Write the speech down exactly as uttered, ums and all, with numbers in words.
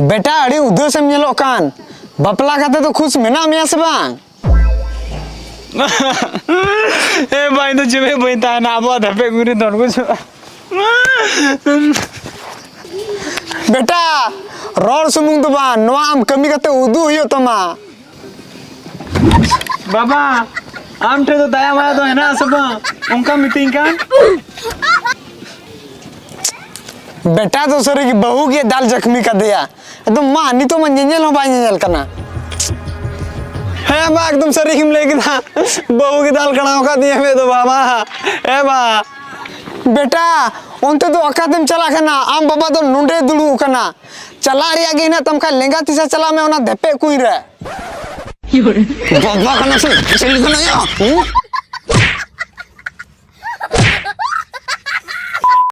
ᱵᱮᱴᱟ, ᱟᱹᱰᱤ ᱩᱫᱟᱹᱥ ᱮᱢ ᱧᱮᱞᱚᱜ ᱠᱟᱱ᱾ ᱵᱟᱯᱞᱟ ᱠᱟᱛᱮ ᱫᱚ ᱠᱷᱩᱥ ᱢᱮᱱᱟᱜ ᱢᱮᱭᱟ ᱥᱮ ᱵᱟᱝ? ᱮ ᱵᱟᱝ, ᱤᱧ ᱫᱚ ᱪᱮᱫ ᱦᱚᱸ ᱵᱟᱹᱧ ᱛᱟᱦᱮᱱᱟ, ᱟᱵᱚᱣᱟᱜ ᱫᱷᱟᱯᱮ ᱜᱩᱨᱤ ᱫᱚᱱ ᱠᱚ ᱪᱚ᱾ ᱵᱮᱴᱟ, ᱨᱚᱲ ᱥᱩᱢᱩᱝ ᱫᱚ ᱵᱟᱝ, ᱱᱚᱣᱟ ᱟᱢ ᱠᱟᱹᱢᱤ ᱠᱟᱛᱮ ᱩᱫᱩᱜ ᱦᱩᱭᱩᱜ ᱛᱟᱢᱟ᱾ ᱵᱟᱵᱟ, ᱟᱢ ᱴᱷᱮᱱ ᱫᱚ ᱫᱟᱭᱟ ᱢᱟᱭᱟ ᱫᱚ ᱦᱮᱱᱟᱜ ᱟᱥᱮ ᱵᱟᱝ? ᱚᱱᱠᱟᱢ ᱢᱤᱛᱟᱹᱧ ᱠᱟᱱ᱾ ᱵᱮᱴᱟ ᱫᱚ ᱥᱟᱹᱨᱤ ᱜᱮ ᱵᱟᱹᱦᱩ ᱜᱮ ᱫᱟᱞ ᱡᱟᱹᱠᱷᱢᱤ ᱠᱟᱫᱮᱭᱟ᱾ ᱮᱠᱫᱚᱢ ᱢᱟ, ᱱᱤᱛᱚᱜ ᱢᱟ ᱧᱮᱧᱮᱞ ᱦᱚᱸ ᱵᱟᱭ ᱧᱮᱧᱮᱞ ᱠᱟᱱᱟ᱾ ᱦᱮᱸ ᱵᱟ, ᱮᱠᱫᱚᱢ ᱥᱟᱹᱨᱤ ᱜᱮᱢ ᱞᱟᱹᱭ ᱠᱮᱫᱟ᱾ ᱵᱟᱹᱦᱩ ᱜᱮ ᱫᱟᱞ ᱠᱟᱲᱟᱣ ᱟᱠᱟᱫᱤᱧᱟ ᱢᱮᱫ ᱫᱚ ᱵᱟᱵᱟ᱾ ᱦᱮᱸ ᱵᱟ᱾ ᱵᱮᱴᱟ, ᱚᱱᱛᱮ ᱫᱚ ᱚᱠᱟᱛᱮᱢ ᱪᱟᱞᱟᱜ ᱠᱟᱱᱟ? ᱟᱢ ᱵᱟᱵᱟ ᱫᱚ ᱱᱚᱸᱰᱮ ᱫᱩᱲᱩᱵ ᱟᱠᱟᱱᱟ᱾ ᱪᱟᱞᱟᱜ ᱨᱮᱭᱟᱜ ᱜᱮ ᱦᱮᱱᱟᱜ ᱛᱟᱢ ᱠᱷᱟᱱ ᱞᱮᱸᱜᱟ ᱛᱤᱥᱟ ᱪᱟᱞᱟᱜ ᱢᱮ ᱚᱱᱟ ᱫᱷᱮᱯᱮᱜ ᱠᱩᱧ ᱨᱮ᱾ ᱵᱟᱵᱟ ᱠᱟᱱᱟ ᱥᱮ ᱪᱤᱞᱤ ᱠᱟᱱᱟᱭᱟ? ᱦᱩᱸ?